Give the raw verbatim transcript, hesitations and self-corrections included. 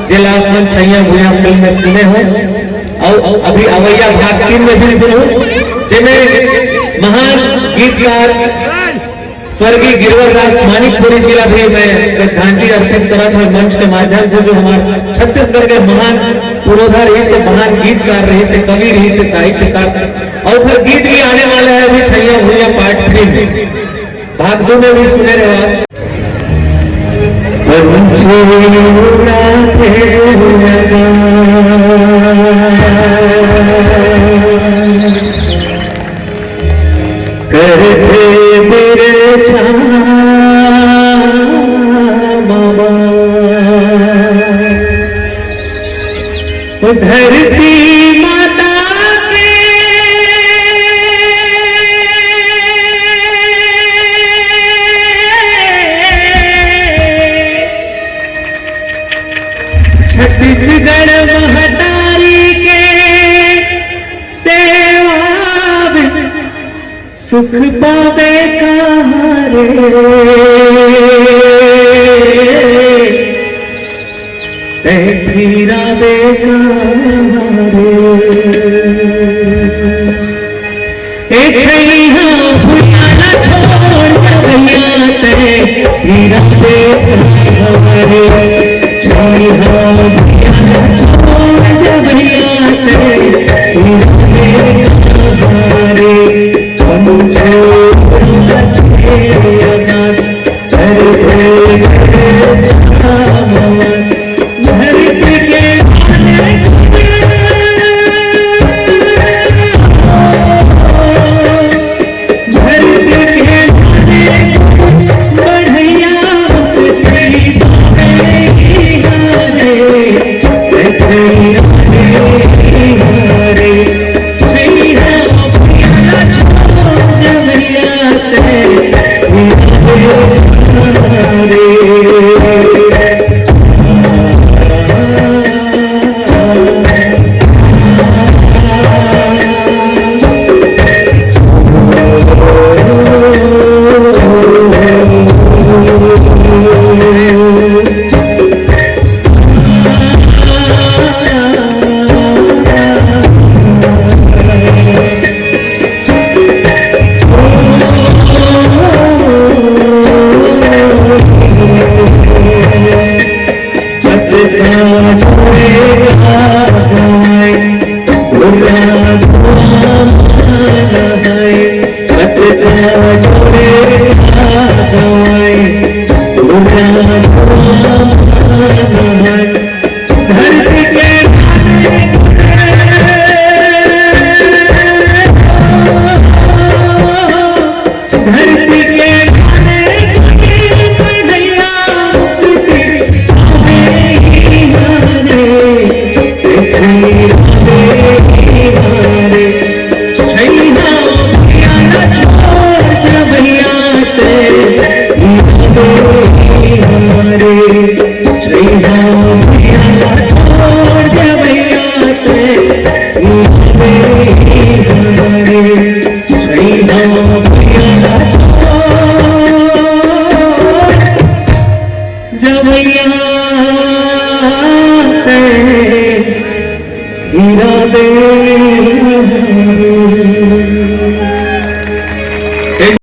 जेला आप मन छैया भुइयां फिल्म में सुने हो, अउ अभी अवैया भाग तीन में भी सुनो, जेमे महान गीतकार स्वर्गीय गिरवर दास मानिकपुरी जी ला भी मैं श्रद्धांजलि अर्पित करत हूँ मंच के माध्यम से, जो हमारे छत्तीसगढ़ के महान पुरोधा रहिस हे, महान गीतकार रहिस हे, कवि रहिस हे, साहित्यकार। अउ फिर गीत भी आने वाला है अभी छैया भुइयां पार्ट थ्री में, भाग दो में भी सुने रहे आप। पंछी उड़ाथे आकाश, करथे बिरछा मवा। धरती माता के छत्तीसगढ़ महतारी के सेवा में सुख पावे कहाँ रे, तै फिरावे कहाँ रे। ए छैया भुइयां ला छोड़ के भैया तै फिरावे कहाँ रे। छैया भुइयां ला छोड़ के भैया तै फिरावे कहाँ रे।